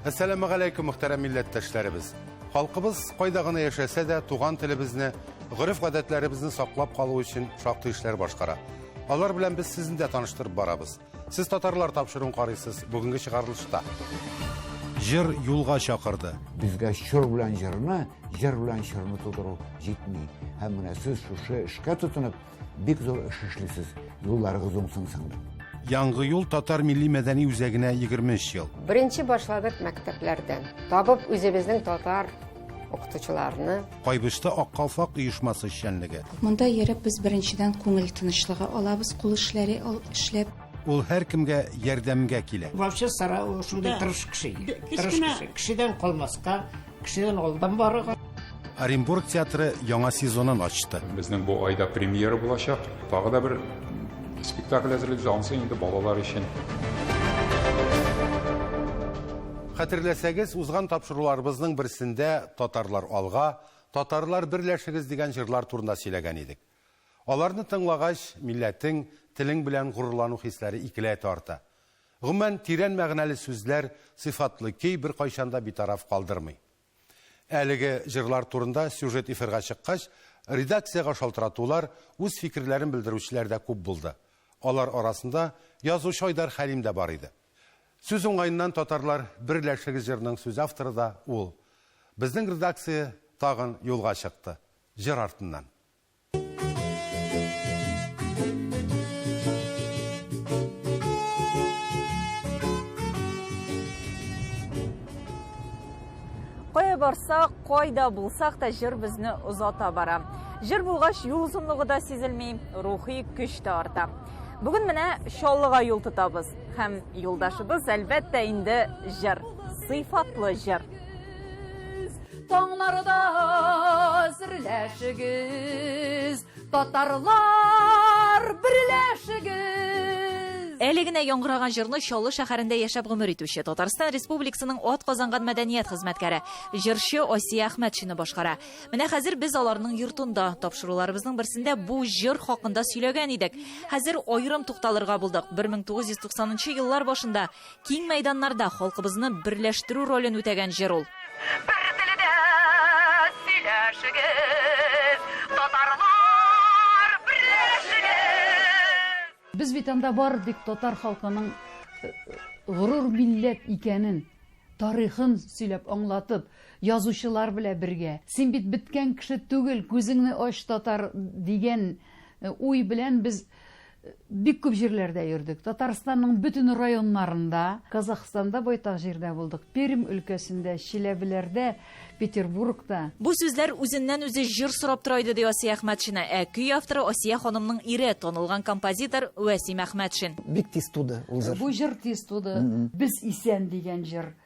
Әссәламегаләйкүм, мөхтәрәм милләттәшләребез. Халкыбыз кайда гына яшәсә дә, туган телебезне, гореф-гадәтләребезне саклап калу өчен шактый эшләр башкара. Алар белән без сезне дә таныштырып барабыз. Сез татарлар тапшыруын карыйсыз бүгенге чыгарылышта. Җыр юлга чакырды. Безгә чор белән җырны, җыр белән чорны тудыру җитми. Һәм менә сез шушы эшкә тотынып, бик зур эш эшлисез. Юлларыгыз уңсын, сеңлем. Яңгы юл татар милли мәдәни үзәгенә 23 ел. Беренче башладык мәктәпләрдән. Табып үзебезнең татар укытучыларны. Кайбычта Ак калфак оешмасы эшчәнлеге. Монда йөреп без беренчедән күңел тынычлыгы алабыз, кул эшләре эшләп. Ул һәркемгә ярдәмгә килә. Вообще Сара ул шундый тырыш кеше. Тырыш кеше. Кешедән калмаска, кешедән алдан барырга. Оренбург театры яңа сезонын ачты. Безнең бу айда премьера булачак. Тагы да бер спектакль әзерлибез, анысы инде балалар өчен. Хәтерләсәгез, узган тапшыруларыбызның берсендә Татарлар алга, татарлар берләшегез дигән җырлар турында сөйләгән идек. Аларны тыңлагач, милләтең, телең белән горурлану хисләре икеләтә арта. Гомумән, тирән мәгънәле сүзләр, сыйфатлы көй беркайчан да битараф калдырмый. Әлеге җырлар турында сюжет эфирга чыккач, редакциягә шалтыратулар, үз фикерләрен белдерүчеләр дә күп булды. Алар арасында язучы Айдар Хәлим дә бар иде. Сүз уңаеннан Татарлар берләшегез җырының сүз авторы да ул. Безнең редакция тагын юлга чыкты. Җыр артыннан. Кая барсак, кайда булсак та җыр безне озата бара. Җыр булгач, юл озынлыгы да сизелми, рухи көч тә арта. Бүген менә Чаллыга юл тотабыз. Һәм юлдашыбыз, әлбәттә, инде җыр. Сыйфатлы җыр. Таңнарда әзерләшегез, татарлар берләшегез! Әле генә яңгыраган җырны Чаллы шәһәрендә яшәп гомер итүче, Татарстан Республикасының атказанган мәдәният хезмәткәре, җырчы Асия Әхмәтшина башкара. Менә хәзер без аларның йортында. Тапшыруларыбызның берсендә бу җыр хакында сөйләгән идек. Хәзер аерым тукталырга булдык. 1990 нчы еллар башында Киң мәйданнарда халкыбызны берләштерү ролен үтәгән җыр ул. Бер телдә сөйләшегез, татарлар, берләшегез! Без бит анда бары тик татар халкының горур милләт икәнен, тарихын сөйләп, аңлатып, язучылар белән бергә, син бит беткән кеше түгел, күзеңне ач, татар, дигән уй белән без Бик күп җирләрдә йөрдек. Татарстанның бөтен районнарында, Казахстанда байтак җирдә булдык, Пермь өлкәсендә, Чиләбеләрдә, Петербургта. Бу сүзләр үзеннән-үзе җыр сорап тора иде, ди Асия Әхмәтшина. Ә көй авторы Асия ханымның ире, танылган композитор Вәсим Әхмәтшин. Бик тиз туды ул җыр. Бу җыр тиз туды. Без исән дигән җыр.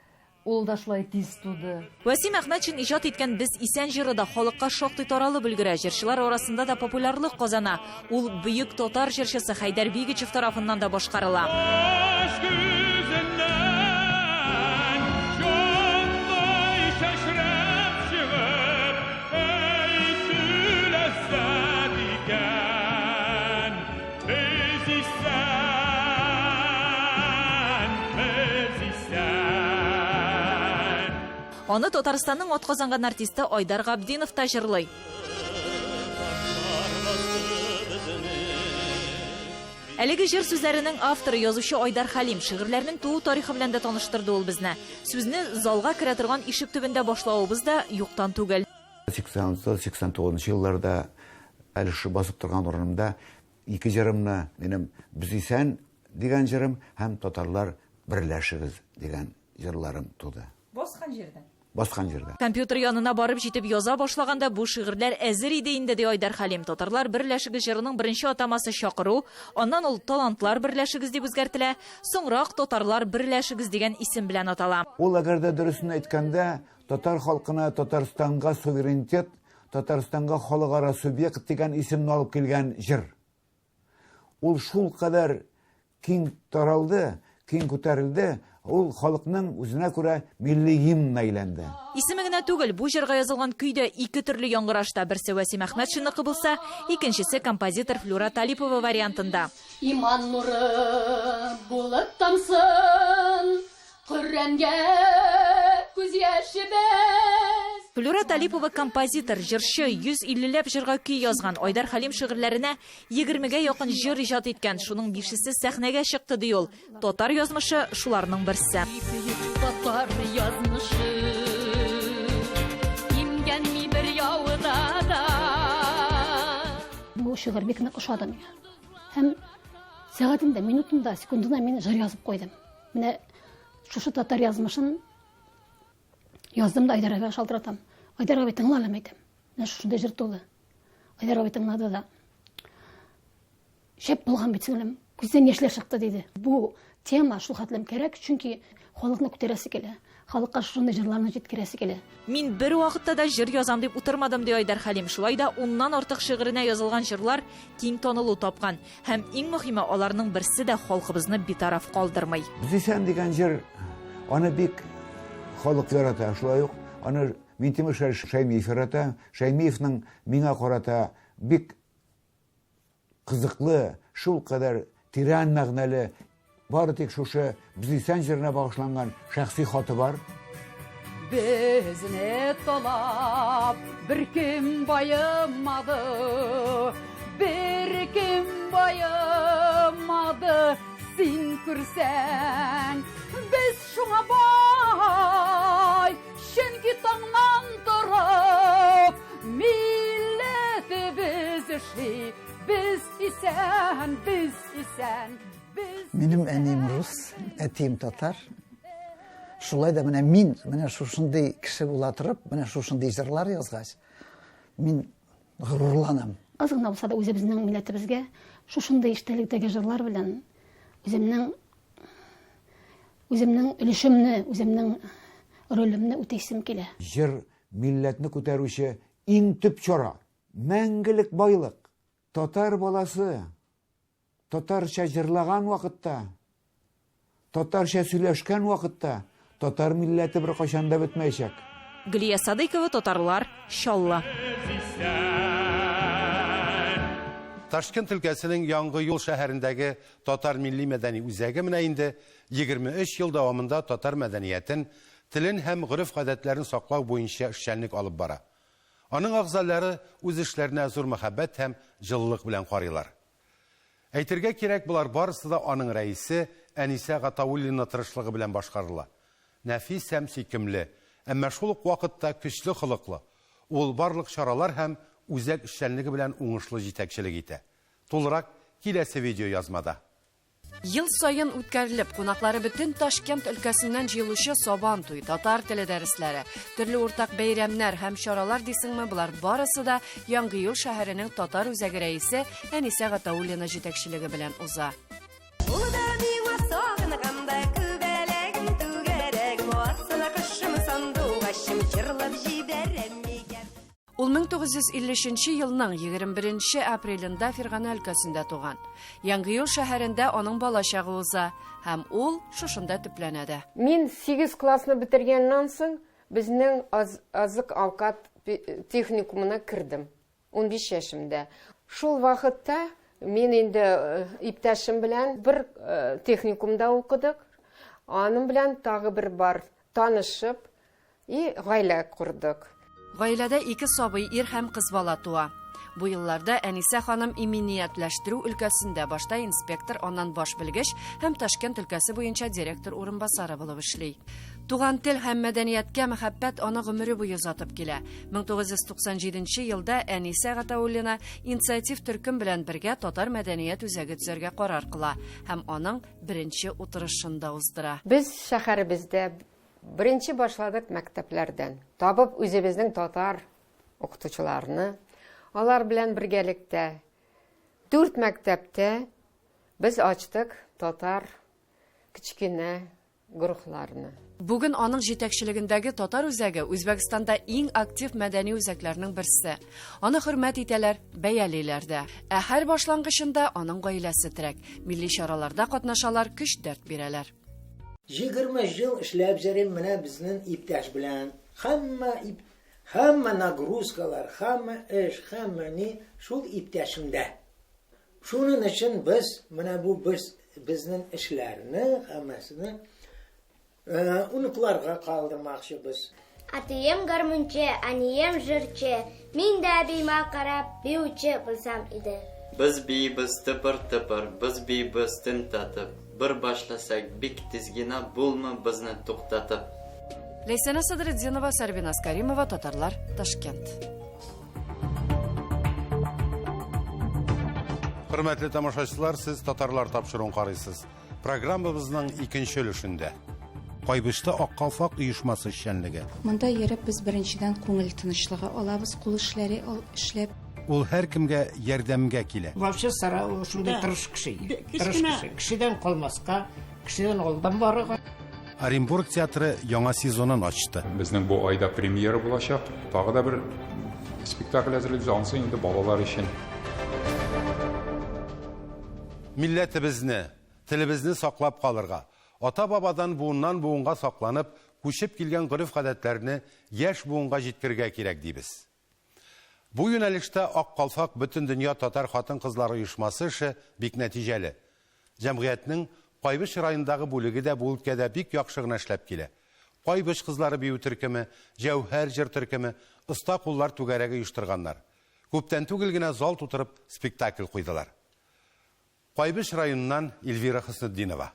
Ул да шулай тиз туды. Вәсим Әхмәтшин иҗат иткән Без исән җыры да халыкка шактый таралып өлгерә, җырчылар арасында да популярлык казана. Ул бөек татар җырчысы Хәйдәр Бигичев тарафыннан да башкарыла. Баш күзеннән җандай чәчрәп чыгып, әйтү ләззәт икән. Без исән, без исән. Аны Татарстанның атказанган артисты Айдар Габдинов та җырлый. Әлеге җыр сүзләренең авторы, язучы Айдар Хәлим. Шигырьләрнең туу тарихы белән дә таныштырды ул безне. Сүзне залга керә торган ишек төбендә башлавыбыз да юктан түгел. 86-89 елларда әле шушы басып торган урынымда ике җырымны, минем Без исән дигән җырым һәм Татарлар берләшегез дигән җырларым туды. Баскан җирдә? Баскан җирдә. Компьютер янына барып җитеп яза башлаганда бу шигырьләр әзер иде инде, ди Айдар Хәлим. Татарлар берләшегез җырының беренче атамасы Чакыру, аннан ул Талантлар берләшегез дип үзгәртелә, соңрак Татарлар берләшегез дигән исем белән атала. Ул, әгәр дә дөресен әйткәндә, Татар халкына Татарстанга суверенитет, Татарстанга халыкара субъект дигән исемне алып килгән җыр. Ул шулкадәр киң таралды, киң күтәрелде, ул халыкның үзенә күрә милли гимнына әйләнде. Исеме генә түгел, бу җырга язылган көй дә ике төрле яңгырашта, берсе Вәсим Әхмәтшинныкы булса, икенчесе композитор Флюра Талипова вариантында. Иман нуры булып тамсын, Коръәнгә күз яшебез. Флюра Талипова композитор, җырчы, 150 ләп җырга көй язган. Айдар Хәлим шигырьләренә 20гә якын җыр иҗат иткән. Шуның бишесе сәхнәгә чыкты, ди ул. Татар язмышы шуларның берсе. Бөек татар язмышы имгәнми бер яуда да. Бу шигырь бик нык ошады миңа. Һәм сәгатендә, минутында, секундына мин җыр язып куйдым. Менә шушы татар язмышын яздым да Айдар абыйга шалтыратам. Айдар абый, тыңла әле, әйтәм. Менә шушындай җыр туды. Айдар абый тыңлады да. Шәп булган бит, сеңлем. Күздән яшьләр чыкты, диде. Бу тема шул хәтлем кирәк, чөнки халыкны күтәрәсе килә. Халыкка шушындый җырларны җиткерәсе килә. Мин бер вакытта да җыр язам дип утырмадым, ди Айдар Хәлим. Шулай да уннан артык шигыренә язылган җырлар киң танылу тапкан. Һәм иң мөһиме, аларның берсе дә халкыбызны битараф калдырмый. Без исән дигән җыр, аны бик халык ярата. Шулай ук аны Минтимер Шәймиев ярата. Шәймиевның миңа карата бик кызыклы, шулкадәр тирән мәгънәле, бары тик шушы Без исән җырына багышланган шәхси хаты бар. Безне талап беркем баемады, беркем баемады, син күрсәң, без шуңа бай, чөнки таңнан торып, милләтебез эшли, без исән, без исән. Минем әнием рус, әтием татар. Шулай да менә мин, менә шушындый кеше була торып, менә шушындый җырлар язгач, мин горурланам. Аз гына булса да үзебезнең милләтебезгә шушындый эчтәлектәге җырлар белән үземнең үземнең өлешемне, үземнең ролемне үтәсем килә. Җыр милләтне күтәрүче иң төп чара, мәңгелек байлык. Татар баласы татарча җырлаган вакытта, татарча сөйләшкән вакытта татар милләте беркайчан да бетмәячәк. Гөлия Садыйкова, Татарлар, Чаллы. Ташкент өлкәсенең Яңгы юл шәһәрендәге Татар милли мәдәни үзәге менә инде 23 ел дәвамында татар мәдәниятен, телен һәм гореф-гадәтләрен саклау буенча эшчәнлек алып бара. Аның әгъзалары үз эшләренә зур мәхәббәт һәм җылылык белән карыйлар. Әйтергә кирәк, болар барысы да аның рәисе Әнисә Гатауллина тырышлыгы белән башкарыла. Нәфис һәм сөйкемле, әмма шул ук вакытта көчле холыклы, ул барлык чаралар һәм үзәк эшчәнлеге белән уңышлы җитәкчелек итә. Тулырак киләсе видеоязмада. Ел саен үткәрелеп, кунаклары бөтен Ташкент өлкәсеннән җыелучы Сабан туй, татар теле дәресләре, төрле уртак бәйрәмнәр һәм чаралар дисеңме, болар барысы да Яңгыюл шәһәренең татар үзәге рәисе Әнисә Гатауллина җитәкчелеге белән уза. Булды миңа сагынганда күбәләгем түгәрәгем, Атсына кошым сандугачым, җырлап җибәрәм микән? Ул 1953 елның 21 апрелендә Фергана өлкәсендә туган. Яңгыюл шәһәрендә аның бала чагы уза һәм ул шушында төпләнә дә. Мин 8 классны бетергәннән соң безнең азык-авкат техникумына кердем. 15 яшемдә. Шул вакытта мин инде иптәшем белән бер техникумда укыдык. Аның белән тагы бер бар танышып И гаилә кордык. Гаиләдә ике сабый, ир һәм кыз бала туа. Бу елларда Әнисә ханым иминиятләштерү өлкәсендә башта инспектор, аннан баш белгеч һәм Ташкент өлкәсе буенча директор урынбасары булып эшли. Туган тел һәм мәдәнияткә мәхәббәт аны гомере буе озатып килә. 1997 елда Әнисә Гатауллина инициатив төркем белән бергә Татар мәдәният үзәге төзәргә карар кыла һәм аның беренче утырышын да уздыра. Без шәһәребездә Беренче башладык мәктәпләрдән. Табып үзебезнең татар укытучыларны, алар белән бергәлектә дүрт мәктәптә без ачтык татар кечкенә гурухларны. Бүген аның җитәкчелегендәге татар үзәге Үзбәкстанда иң актив мәдәни үзәкләрнең берсе. Аны хөрмәт итәләр, бәялиләр дә. Ә һәр башлангычында аның гаиләсе терәк. Милли чараларда катнашалар, көч-дәрт бирәләр. 20 ел эшләп җөрим менә безнең иптәш белән. Һәммә ип, һәммә нагрузкалар, һәммә эш, һәммә ни шул иптәшемдә. Шуның өчен без менә бу без безнең эшләрне һәммәсене Оныкларга калдырмакчыбыз. Әтием гармунчы, әнием җырчы. Мин дә әбиемә карап биюче булсам иде. Без биибез тыпыр-тыпыр, без биибез тын татып. Бер башласак, бик тиз генә булмы безне туктатып. Ләйсәнә Садретдинова, Сәрбиназ Каримова, Татарлар, Ташкент. Хөрмәтле тамашачылар, сез Татарлар тапшыруын карыйсыз. Программабызның икенче өлешендә. Кайбычта Ак калфак оешмасы эшчәнлеге. Монда йөреп без беренчедән күңел тынычлыгы алабыз, кул эшләре эшләп. Ул һәркемгә ярдәмгә килә. Вообще Сара ул шундый тырыш кеше. Тырыш кеше. Кешедән калмаска, кешедән алдан барырга. Оренбург театры яңа сезонын ачты. Безнең бу айда премьера булачак. Тагы да бер спектакль әзерлибез, анысы инде балалар өчен. Милләтебезне, телебезне саклап калырга, ата-бабадан буыннан-буынга сакланып, күчеп килгән гореф-гадәтләрне яшь буынга җиткерергә кирәк, дибез. Бу юнәлештә Ак калфак Бөтендөнья татар хатын-кызлары оешмасы эше бик нәтиҗәле. Җәмгыятьнең Кайбыч районындагы бүлеге дә бу өлкәдә бик яхшы гына эшләп килә. Кайбыч кызлары бию төркеме, Җәүһәр җыр төркеме, Оста куллар түгәрәге оештырганнар. Күптән түгел генә зал тутырып спектакль куйдылар. Кайбыч районыннан Эльвира Хөснетдинова.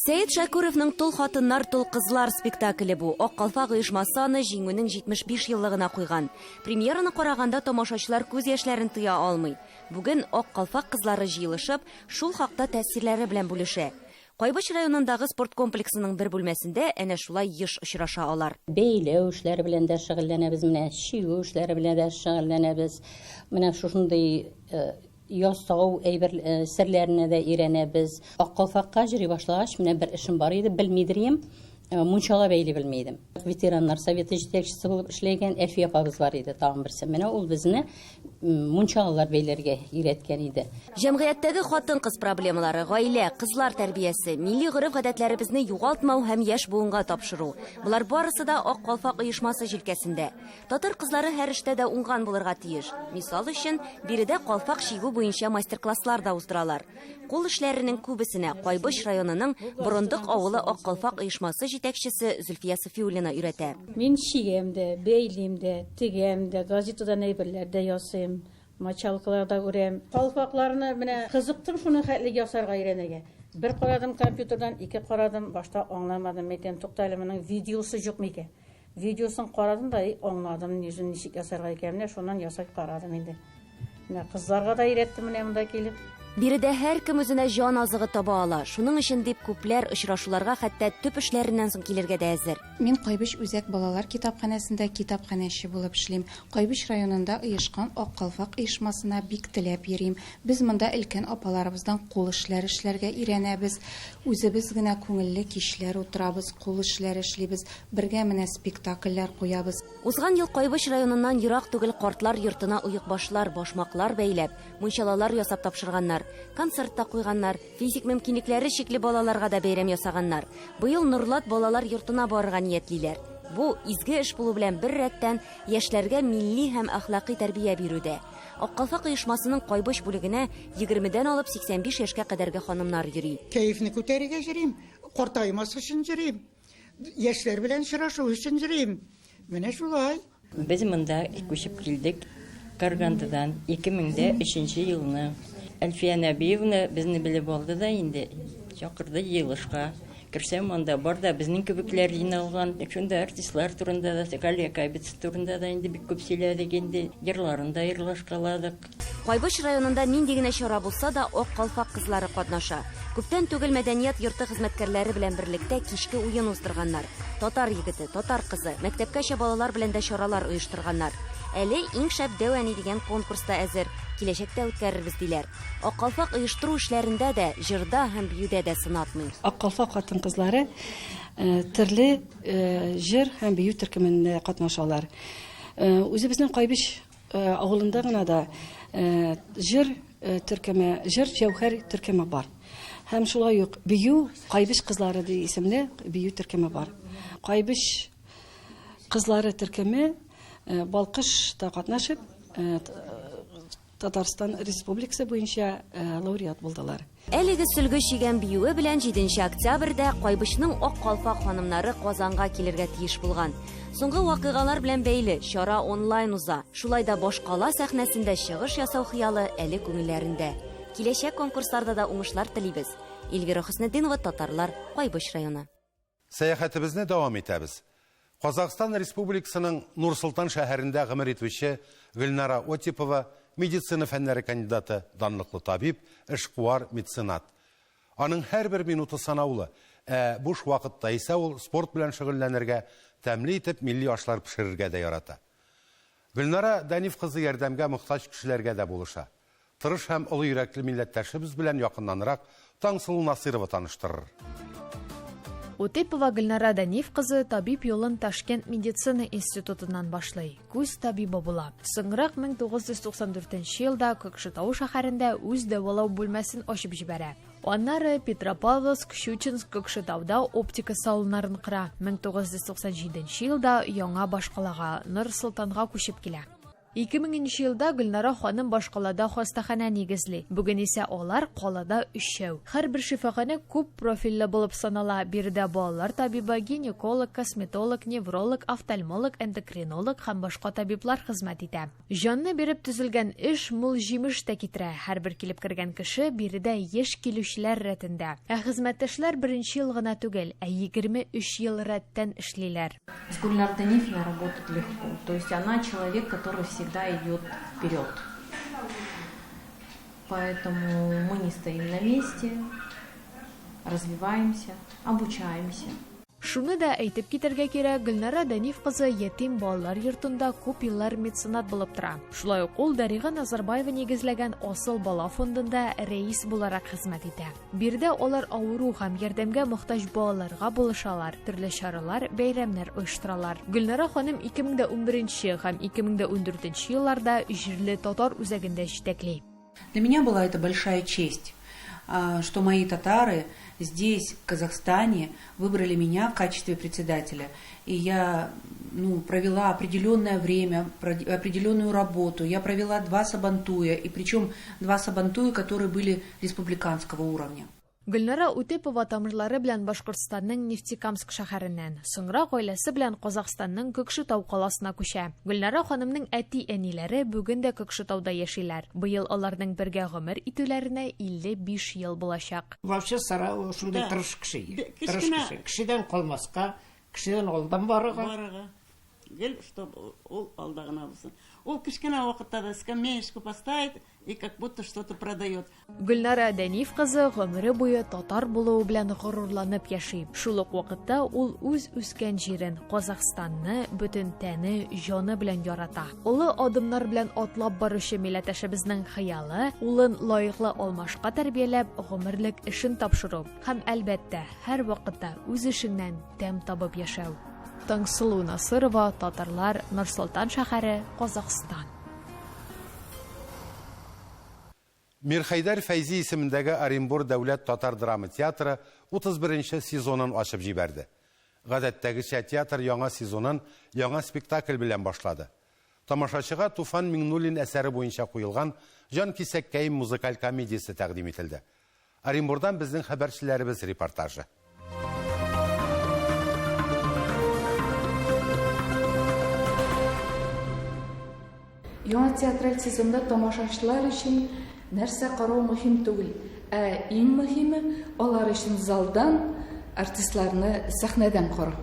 Сәет Шәкүровның Тол хатыннар, тол кызлар спектакле бу. Ак калфак оешмасы аны Җиңүнең 75 еллыгына куйган. Премьераны караганда тамашачылар күз яшьләрен тыя алмый. Бүген Ак калфак кызлары җыелышып, шул хакта тәэсирләре белән бүлешә. Кайбыч районындагы спорт комплексының бер бүлмәсендә әнә шулай еш очраша алар. Бәйләү эшләре белән дә шөгыльләнәбез, менә чигү эшләре белән дә шөгыльләнәбез. Менә шушындый ясау әйбер серләренә дә өйрәнәбез. Ак калфакка йөри башлагач, менә бер эшем бар иде, белмидер идем, мунчала бәйли белми идем. Ветераннар советы җитәкчесе булып эшләгән Әлфия апабыз бар иде тагын берсе. Менә ул безне мунчалалар бәйләргә өйрәткән иде. Җәмгыятьтәге хатын-кыз проблемалары, гаилә, кызлар тәрбиясе, милли гореф-гадәтләребезне югалтмау һәм яшь буынга тапшыру, болар барысы да Ак калфак оешмасы җилкәсендә. Татар кызлары һәр эштә дә уңган булырга тиеш. Мисал өчен, биредә калфак чигү буенча мастер-класслар да уздыралар. Кул эшләренең күбесенә Кайбыч районының Борындык авылы Ак калфак оешмасы җитәкчесе Зөлфия Сафиуллина өйрәтә. Мин чигәм дә, бәйлим дә, тегәм дә, газетадан әйберләр дә ясыйм, мочалкалар да үрәм. Калфакларны менә кызыктым шуның хәтле ясарга өйрәнергә. Бер карадым компьютердан, ике карадым, башта аңламадым, әйтәм, тукта әле, моның видеосы юк микән? Видеосын карадым да и аңладым, низен ничек ясарга икән. Менә шуннан ясап карадым инде. Менә кызларга да өйрәттем менә монда килеп. Биредә һәркем үзенә җан азыгы таба ала. Шуның өчен дип күпләр очрашуларга хәтта төп эшләреннән соң килергә дә әзер. Мин Кайбыч үзәк балалар китапханәсендә китапханәче булып эшлим. Кайбыч районында оешкан Ак калфак оешмасына бик теләп йөрим. Без монда өлкән апаларыбыздан кул эшләре эшләргә өйрәнәбез. Үзебез генә күңелле кичләр утырабыз, кул эшләре эшлибез. Бергә менә спектакльләр куябыз. Узган ел Кайбыч районыннан ерак түгел картлар йортына оекбашлар, башмаклар бәйләп, мунчалалар ясап тапшырганнар. Концерт та куйганнар, физик мөмкинлекләре чикле балаларга да бәйрәм ясаганнар. Быел Норлат балалар йортына барырга ниятлиләр. Бу, изге эш булу белән бер рәттән, яшьләргә милли һәм әхлакый тәрбия бирү дә. Ак калфак оешмасының Кайбыч бүлегенә егермедән алып 85 яшькә кадәрге ханымнар йөри. Кәефне күтәрергә йөрим, картаймас өчен йөрим. Яшьләр белән очрашу өчен йөрим. Менә шулай. Без монда күчеп килдек Каргандыдан 2003 елны. Әлфия Нәбиевна безне белеп алды да инде, чакырды җыелышка. Керсәм, анда бар да безнең кебекләр җыйналган. Шунда артистлар турында да, Галия Кабица турында да инде бик күп сөйләдек инде. Җырларын да җырлашкаладык. Кайбыч районында нинди генә чара булса да, Ак калфак кызлары катнаша. Күптән түгел мәдәният йорты хезмәткәрләре белән берлектә кичке уен уздырганнар. Татар егете, татар кызы, мәктәпкәчә балалар белән дә чаралар оештырганнар. Әле Иң шәп дәү әни дигән конкурс та әзер, киләчәктә үткәрербез, диләр. Ак калфак оештыру эшләрендә дә, җырда һәм биюдә дә сынатмый. Ак калфак хатын-кызлары төрле җыр һәм бию төркемендә катнашалар. Үзебезнең Кайбыч Авылында гына да җыр төркеме, җыр җәүһәр төркеме бар. Һәм шулай ук бию Кайбыч кызлары ди исемле бию төркеме бар. Кайбыч кызлары төркеме Балкышта катнашып, Татарстан Республикасы буенча лауреат булдылар. Әлеге сөлге чигән биюе белән 7 октябрьдә Кайбычның Ак калфак ханымнары Казанга килергә тиеш булган. Соңгы вакыйгалар белән бәйле чара онлайн уза. Шулай да башкала сәхнәсендә чыгыш ясау хыялы әле күңелләрендә. Киләчәк конкурсларда да уңышлар телибез. Эльвира Хөснетдинова, Татарлар, Кайбыч районы. Сәяхәтебезне дәвам итәбез. Казахстан Республикасының Нур-Солтан шәһәрендә гомер итүче Гөлнара Отипова медицина фәннәре кандидаты, данлыклы табиб, эшкуар, меценат. Аның һәрбер минуты санаулы, ә буш вакытта исә ул спорт белән шөгыльләнергә, тәмле итеп милли ашлар пешерергә дә ярата. Гөлнара Дәниф кызы ярдәмгә мохтаҗ кешеләргә дә булыша. Тырыш һәм олы йөрәкле милләттәшебез белән якыннанрак Таңсылу Насыйрова таныштырыр. Утепова Гөлнара Дәниф кызы табиб юлын Ташкент медицина институтыннан башлый, күз табибы була. Соңрак 1994 елда Көкшетау шәһәрендә үз дәвалау бүлмәсен ачып җибәрә. Аннары Петропавловск, Щучинск, Көкшетауда оптика салоннарын кора. 1997 елда яңа башкалага, Нур-Солтанга күчеп килә. 2000 нче елда Гөлнара ханым башкалада хастаханә нигезли. Бүген исә алар калада өчәү. Һәрбер шифаханә күп профильле булып санала. Биредә балалар табибы, гинеколог, косметолог, невролог, офтальмолог, эндокринолог һәм башка табиблар хезмәт итә. Җанны биреп төзелгән эш мул җимеш тә китерә. Һәрбер килеп кергән кеше биредә еш килүчеләр рәтендә. Ә хезмәттәшләр беренче ел гына түгел, ә 23 ел рәттән эшлиләр. С Гульнар Данифовной работать легко. То есть она человек, который всегда идет вперед. Поэтому мы не стоим на месте, развиваемся, обучаемся. Шуны да әйтеп китәргә кирәк, Гөлнара Дәниф кызы ятим балалар йортында күп еллар меценат булып тора. Шулай ук ул Дарига Назарбаева нигезләгән Асыл бала фондында рәис буларак хезмәт итә. Биредә алар авыру һәм ярдәмгә мохтаҗ балаларга булышалар, төрле чаралар, бәйрәмнәр оештыралар. Гөлнара ханым 2011 һәм 2014 елларда җирле татар үзәген дә җитәкли. Для меня была это большая честь, что мои татары здесь, в Казахстане, выбрали меня в качестве председателя. И я, ну, провела определенное время, определенную работу. Я провела два сабантуя, и причем два сабантуя, которые были республиканского уровня. Гөлнара Үтепова тамырлары белән Башкортстанның Нефтекамск шәһәреннән, соңрак гаиләсе белән Казахстанның Көкшетау каласына күчә. Гөлнара ханымның әти-әниләре бүген дә Көкшетауда яшиләр. Быел аларның бергә гомер итүләренә 55 ел булачак. Вообще сара ул шундый тырыш кеше. Тырыш кеше. Кешедән калмаска, кешедән алдан барырга. Барырга. Гел, чтобы ул алда гына булсын. Ул кечкенә вакытта да скамеечку поставит и как будто что-то продает. Гөлнара Дәниф кызы гомере буе татар булуы белән горурланып яши. Шул ук вакытта ул үз үскән җирен, Казахстанны бөтен тәне, җаны белән ярата. Олы адымнар белән атлап баручы милләттәшебезнең хыялы, улын лаеклы алмашка тәрбияләп, гомерлек эшен тапшыру һәм, әлбәттә, һәрвакытта үз эшеңнән тәм табып яшәү. Таңсылу Насырова, Татарлар, Нур-Солтан шәһәре, Казахстан. Мирхәйдәр Фәйзи исемендәге Оренбур дәүләт татар драма театры 31 нче сезонын ачып җибәрде. Гадәттәгечә, театр яңа сезонын яңа спектакль белән башлады. Тамашачыга Туфан Миңнуллин әсәре буенча куелган Җанкисәккәем музыкаль комедиясе тәкъдим ителде. Оренбурдан безнең хәбәрчеләребез репортажы. Яңа театраль сезонда тамашачылар өчен нәрсә карау мөһим түгел, ә иң мөһиме, алар өчен залдан артистларны сәхнәдән карау.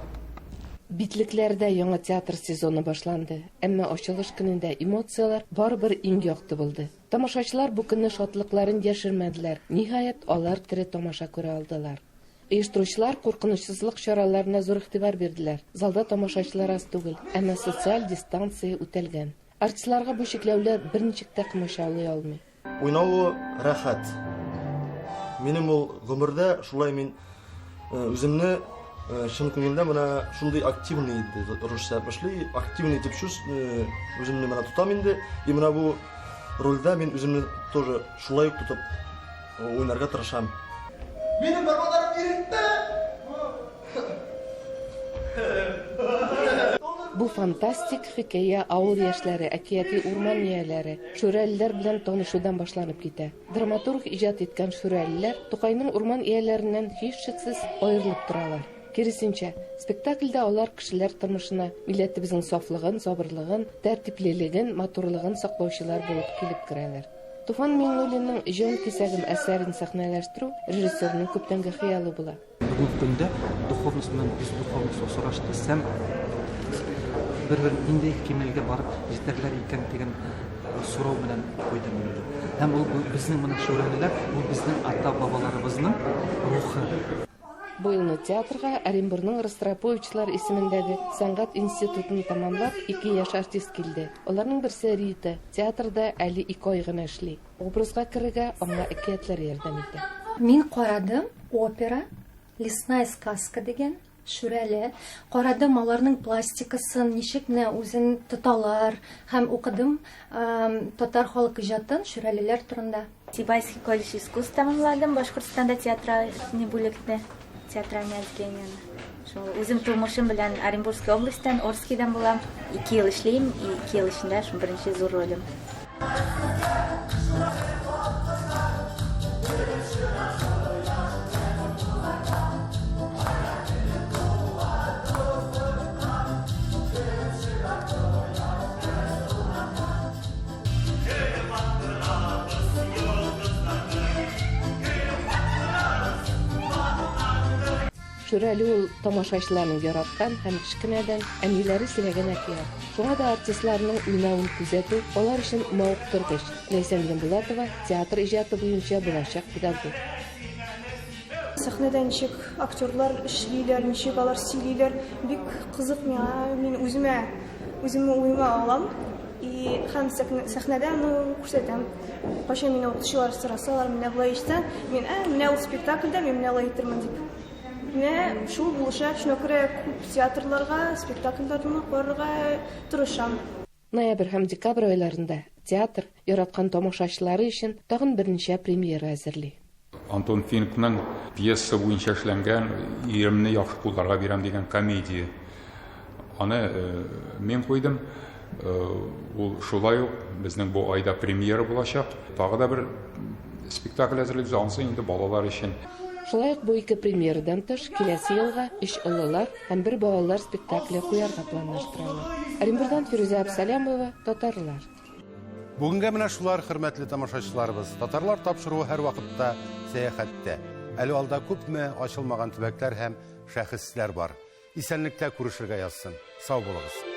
Битлекләрдә яңа театр сезоны башланды, әмма ачылыш көнендә эмоцияләр барыбер иң якты булды. Тамашачылар бу көнне шатлыкларын яшермәделәр, ниһаять, алар тере тамаша күрә алдылар. Оештыручылар куркынычсызлык чараларына зур игътибар бирделәр. Залда тамашачылар аз түгел, әмма социаль дистанция үтәлгән. Артистларга бу чикләүләр берничек тә комачаулый алмый. Уйнавы рәхәт. Минем ул гомердә шулай мин үземне чын күңелдән менә шундый активный русча эшли, активный дип чувств үземне менә тотам инде. И менә бу рольдә мин үземне тоже шулай ук тотып уйнарга тырышам. Минем бармакларым иректә! Бу фантастик хикәя авыл яшьләре, әкияти урман ияләре, шүрәлеләр белән танышудан башланып китә. Драматург иҗат иткән шүрәлеләр Тукайның урман ияләреннән һичшиксез аерылып торалар. Киресенчә, спектакльдә алар кешеләр тормышына милләтебезнең сафлыгын, сабырлыгын, тәртиплелеген, матурлыгын саклаучылар булып килеп керәләр. Туфан Миңнуллинның Җан кисәгем әсәрен сәхнәләштерү режиссерның күптәнге хыялы була. Бүгенге көндә духовность белән бездуховность очрашты һәм бер-бер нинди кимәлгә барып җитәрләр икән дигән сорау белән куйдым инде. Һәм ул безнең менә шүрәлеләр, ул безнең ата-бабаларыбызның рухы. Бу елны театрга Оренбурның Ростроповичлар исемендәге сәнгать институтын тәмамлап, ике яшь артист килде. Аларның берсе Рита, театрда әле ике ай гына эшли. Образга керергә аңа әкиятләр ярдәм итә. Мин карадым опера Лесная сказка дигән, Шүрәле. Карадым аларның пластикасын, ничек менә үзен тоталар һәм укыдым татар халык иҗатын Шүрәлеләр турында. Сибайский колледж искусств тәмамладым, Башкортстанда театральный бүлекне, театральный отделениене. Шул үзем тумышым белән Оренбургской областьтан, Орскийдан булам. Ике ел эшлим, ике ел эчендә шул беренче зур ролем. Шүрәле ул тамашачыларның яраткан һәм кечкенәдән әниләре сөйләгән әкият. Шуңа да артистларның уйнавын күзәтү алар өчен мавыктыргыч. Ләйсән Янбулатова театр иҗаты буенча булачак педагог. Сәхнәдә ничек актерлар эшлиләр, ничек алар сөйлиләр, бик кызык миңа. Мин үземә, үземне уема алам. И һәм сәхнәдә аны күрсәтәм. Кайчан мине укытучылар сорасалар, менә болай ишетсәң, мин, ә, менә ул спектакльдә мин менә алай әйтермен дип. Менә шул булыша, шуңа күрә күп театрларга, спектакльләрне карарга тырышам. Ноябрь һәм декабрь айларында театр яраткан тамашачылары өчен тагын берничә премьера әзерли. Антон Финкның пьеса буенча эшләнгән Иремне яхшы кулларга бирәм дигән комедия. Аны мин куйдым. Ул шулай ук безнең бу айда премьера булачак. Тагы да бер спектакль әзерлибез, анысы инде балалар өчен. Шулай ук бу ике премьерадан тыш, киләсе елга өч олылар һәм бер балалар спектакле куярга планлаштыралар. Оренбурдан Фирүзә Абсалямова, Татарлар. Бүгенгә менә шулар, хөрмәтле тамашачыларыбыз. Татарлар тапшыруы һәрвакытта сәяхәттә. Әле алда күпме ачылмаган төбәкләр һәм шәхесләр бар. Исәнлектә күрешергә язсын. Сау булыгыз.